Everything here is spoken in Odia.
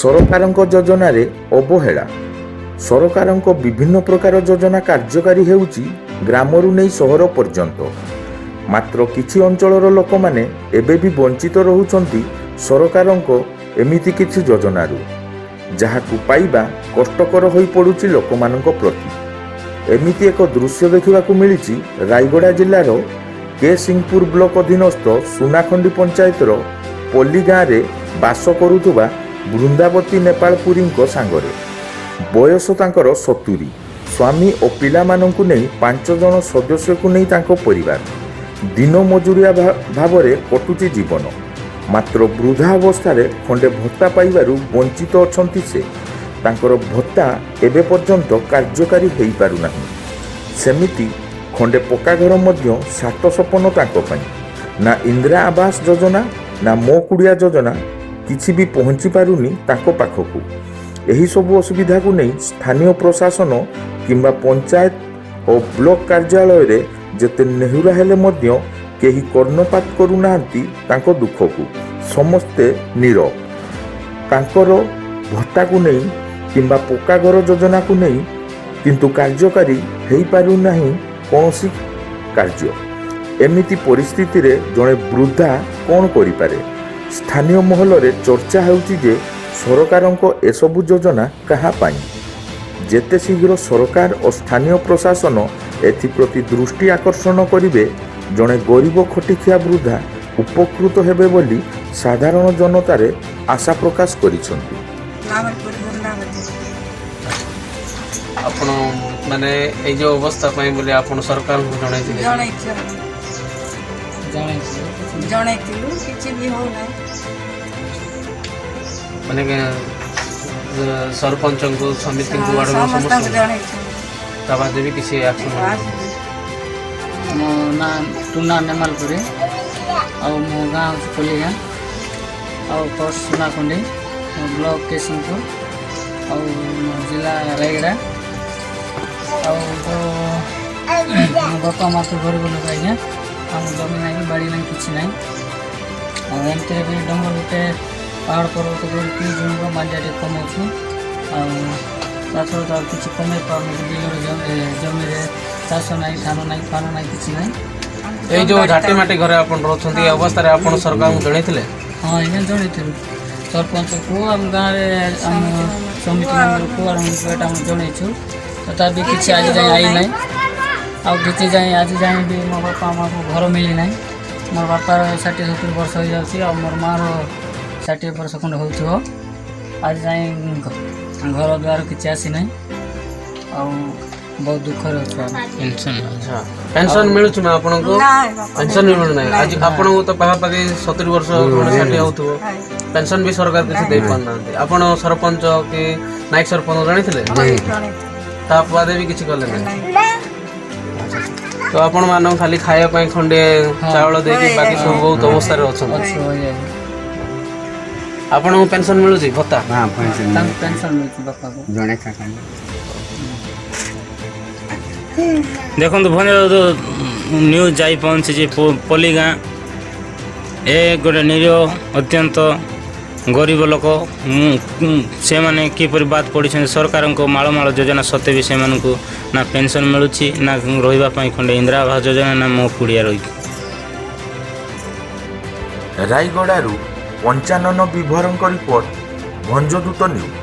ସରକାରଙ୍କ ଯୋଜନାରେ ଅବହେଳା। ସରକାରଙ୍କ ବିଭିନ୍ନ ପ୍ରକାର ଯୋଜନା କାର୍ଯ୍ୟକାରୀ ହେଉଛି ଗ୍ରାମରୁ ନେଇ ସହର ପର୍ଯ୍ୟନ୍ତ। ମାତ୍ର କିଛି ଅଞ୍ଚଳର ଲୋକମାନେ ଏବେ ବି ବଞ୍ଚିତ ରହୁଛନ୍ତି ସରକାରଙ୍କ ଏମିତି କିଛି ଯୋଜନାରୁ, ଯାହାକୁ ପାଇବା କଷ୍ଟକର ହୋଇପଡ଼ୁଛି ଲୋକମାନଙ୍କ ପ୍ରତି। ଏମିତି ଏକ ଦୃଶ୍ୟ ଦେଖିବାକୁ ମିଳିଛି ରାୟଗଡ଼ା ଜିଲ୍ଲାର କେ ସିଂହପୁର ବ୍ଲକ ଅଧୀନସ୍ଥ ସୁନାଖଣ୍ଡି ପଞ୍ଚାୟତର ପଲ୍ଲୀ ଗାଁରେ ବାସ କରୁଥିବା ବୃନ୍ଦାବତୀ ନେପାଳପୁରୀଙ୍କ ସାଙ୍ଗରେ। ବୟସ ତାଙ୍କର 70। ସ୍ୱାମୀ ଓ ପିଲାମାନଙ୍କୁ ନେଇ 5 ଜଣ ସଦସ୍ୟକୁ ନେଇ ତାଙ୍କ ପରିବାର। ଦିନ ମଜୁରିଆ ଭାବରେ କଟୁଛି ଜୀବନ। ମାତ୍ର ବୃଦ୍ଧା ଅବସ୍ଥାରେ ଖଣ୍ଡେ ଭତ୍ତା ପାଇବାରୁ ବଞ୍ଚିତ ଅଛନ୍ତି ସେ। ତାଙ୍କର ଭତ୍ତା ଏବେ ପର୍ଯ୍ୟନ୍ତ କାର୍ଯ୍ୟକାରୀ ହୋଇପାରୁନାହିଁ। ସେମିତି ଖଣ୍ଡେ ପକ୍କା ଘର ମଧ୍ୟ ସାତ ସପନ ତାଙ୍କ ପାଇଁ। ନା ଇନ୍ଦିରା ଆବାସ ଯୋଜନା, ନା ମୋ କୁଡ଼ିଆ ଯୋଜନା କିଛି ବି ପହଞ୍ଚି ପାରୁନି ତାଙ୍କ ପାଖକୁ। ଏହିସବୁ ଅସୁବିଧାକୁ ନେଇ ସ୍ଥାନୀୟ ପ୍ରଶାସନ କିମ୍ବା ପଞ୍ଚାୟତ ଓ ବ୍ଲକ କାର୍ଯ୍ୟାଳୟରେ ଯେତେ ନେହୁରା ହେଲେ ମଧ୍ୟ କେହି କର୍ଣ୍ଣପାତ କରୁନାହାନ୍ତି ତାଙ୍କ ଦୁଃଖକୁ। ସମସ୍ତେ ନୀରବ। ତାଙ୍କର ଭତ୍ତାକୁ ନେଇ କିମ୍ବା ପକ୍କା ଘର ଯୋଜନାକୁ ନେଇ କିନ୍ତୁ କାର୍ଯ୍ୟକାରୀ ହେଇପାରୁନାହିଁ କୌଣସି କାର୍ଯ୍ୟ। ଏମିତି ପରିସ୍ଥିତିରେ ଜଣେ ବୃଦ୍ଧା କ'ଣ କରିପାରେ? ସ୍ଥାନୀୟ ମହଲରେ ଚର୍ଚ୍ଚା ହେଉଛି ଯେ ସରକାରଙ୍କ ଏସବୁ ଯୋଜନା କାହା ପାଇଁ? ଯେତେ ଶୀଘ୍ର ସରକାର ଓ ସ୍ଥାନୀୟ ପ୍ରଶାସନ ଏଥିପ୍ରତି ଦୃଷ୍ଟି ଆକର୍ଷଣ କରିବେ, ଜଣେ ଗରିବ ଖଟିଖିଆ ବୃଦ୍ଧା ଉପକୃତ ହେବେ ବୋଲି ସାଧାରଣ ଜନତାରେ ଆଶା ପ୍ରକାଶ କରିଛନ୍ତି। ନାମଲପୁର ବୃନ୍ଦାବତୀ। ଆପଣ ମାନେ ଏଇ ଯୋଉ ଅବସ୍ଥା ପାଇଁ ବୋଲି ଆପଣ ସରକାରଙ୍କୁ ଜଣାଇଥିଲେ? ଜଣେଇଛୁ। ଜଣେଇଥିଲୁ, କିଛି ବି ହଉନାହିଁ। ମାନେ ସରପଞ୍ଚଙ୍କୁ, ସମିତିଙ୍କୁ, ୱାର୍ଡ ସମସ୍ତଙ୍କୁ ସମସ୍ତଙ୍କୁ? ଜଣେଇଛୁ। ତା ବାଦେ ବି କିଛି ଆକ୍ସନ? ମୋ ନାଁ ଟୁନା ନେମାଲପୁରୀ ଆଉ ମୋ ଗାଁ ହେଉଛି ପଲ୍ଲୀଗାଁ ଆଉ ପୋଷ୍ଟ ସୁନାଖଣ୍ଡି, ମୋ ବ୍ଲକ କେଶିଂପୁର ଆଉ ମୋ ଜିଲ୍ଲା ରାୟଗଡ଼ା। ଆଉ ତ ମୋ ବାପା ମା ତ ଗରିବ ଲୋକ ଆଜ୍ଞା। ଆମ ଜମି ନାହିଁ କି ବାଡ଼ି ନାହିଁ, କିଛି ନାହିଁ। ଆଉ ଏମିତିରେ ବି ଡଙ୍ଗର ଗୋଟେ ପାହାଡ଼ ପର୍ବତ କରିକି ଜୁଣୁଙ୍କ ମାଣ୍ଡିଆ ଟିକେ କମାଉଛୁ। ଆଉ ତା ଛଡ଼ା ତ ଆଉ କିଛି କମେଇ ପାରୁନୁ। ବିଲରେ ଜମିରେ ଚାଷ ନାହିଁ, ଧାନ ନାହିଁ, ଫାନ ନାହିଁ, କିଛି ନାହିଁ। ଏଇ ଯୋଉ ଝାଟି ମାଟି ଘରେ ଆପଣ ରହୁଛନ୍ତି, ଏ ଅବସ୍ଥାରେ ଆପଣ ସରକାରଙ୍କୁ ଜଣାଇଥିଲେ? ହଁ ଆଜ୍ଞା, ଜଣେଇଥିଲୁ ସରପଞ୍ଚକୁ, ଆମ ଗାଁରେ ଆମ ସମିତି ମେମ୍ବରକୁ, ୱାର୍ଡ ଏଇଟା ଆମେ ଜଣେଇଛୁ। ତଥାପି କିଛି ଆଜି ଯାଏଁ ଆଇନାହିଁ। ଆଉ କିଛି ଯାଏଁ ଆଜି ଯାଏଁ ବି ମୋ ବାପା ମାଆକୁ ଘର ମିଳିନାହିଁ। ମୋର ବାପାର 60-70 ବର୍ଷ ହେଇଯାଉଛି ଆଉ ମୋର ମାଆର 60 ବର୍ଷ ଖଣ୍ଡେ ହେଉଥିବ। ଆଜି ଯାଏଁ ଘର ଦ୍ୱାର କିଛି ଆସିନାହିଁ ଆଉ ବହୁତ ଦୁଃଖରେ ଅଛୁ ଆମେ। ପେନସନ? ଆଚ୍ଛା, ପେନସନ ମିଳୁଛି ମା ଆପଣଙ୍କୁ? ନାଇଁ ବାପା। ପେନସନ ବି ମିଳୁନାହିଁ ଆଜି? ଆପଣଙ୍କୁ ତ ପାଖାପାଖି 70 ବର୍ଷ ଖଣ୍ଡେ, 60 ହଉଥିବ। ପେନସନ ବି ସରକାର କିଛି ଦେଇ ପାରୁନାହାନ୍ତି। ଆପଣ ସରପଞ୍ଚ କି ନାୟକ ସରପଞ୍ଚ ଜଣାଇଥିଲେ? ଜଣେଇଥିଲୁ। ତା ବାଦେ ବି କିଛି କଲେ ନାହିଁ? ତ ଆପଣ ମାନଙ୍କୁ ଖାଲି ଖାଇବା ପାଇଁ ଖଣ୍ଡେ ଚାଉଳ ଦେଇକି ବାକି ସବୁ ବହୁତ ଅବସ୍ଥାରେ ଅଛନ୍ତି। ଅଛୁ ଆଜ୍ଞା। ଆପଣଙ୍କୁ ପେନସନ ମିଳୁଛି, ଭତ୍ତା? ହଁ, ପେନସନ୍। ତାଙ୍କୁ ପେନସନ୍ ମିଳୁଛି ବାପାକୁ। ଜଣେ କାକା। ଦେଖନ୍ତୁ, ଭଞ୍ଜ ନ୍ୟୁଜ୍ ଯାଇ ପହଞ୍ଚିଛି ପଲ୍ଲୀ ଗାଁ। ଏ ଗୋଟେ ନିରୀହ ଅତ୍ୟନ୍ତ ଗରିବ ଲୋକ। ସେମାନେ କିପରି ବାଦ ପଡ଼ିଛନ୍ତି? ସରକାରଙ୍କ ମାଳ ମାଳ ଯୋଜନା ସତ୍ତ୍ୱେ ବି ସେମାନଙ୍କୁ ନା ପେନସନ୍ ମିଳୁଛି, ନା ରହିବା ପାଇଁ ଖଣ୍ଡେ ଇନ୍ଦିରା ଆବାସ ଯୋଜନା, ନା ମୋ କୁଡ଼ିଆ ରହିଛି। ରାୟଗଡ଼ାରୁ ପଞ୍ଚାନନ ବିଭରଙ୍କ ରିପୋର୍ଟ, ଭଞ୍ଜଦୂତ ନ୍ୟୁଜ୍।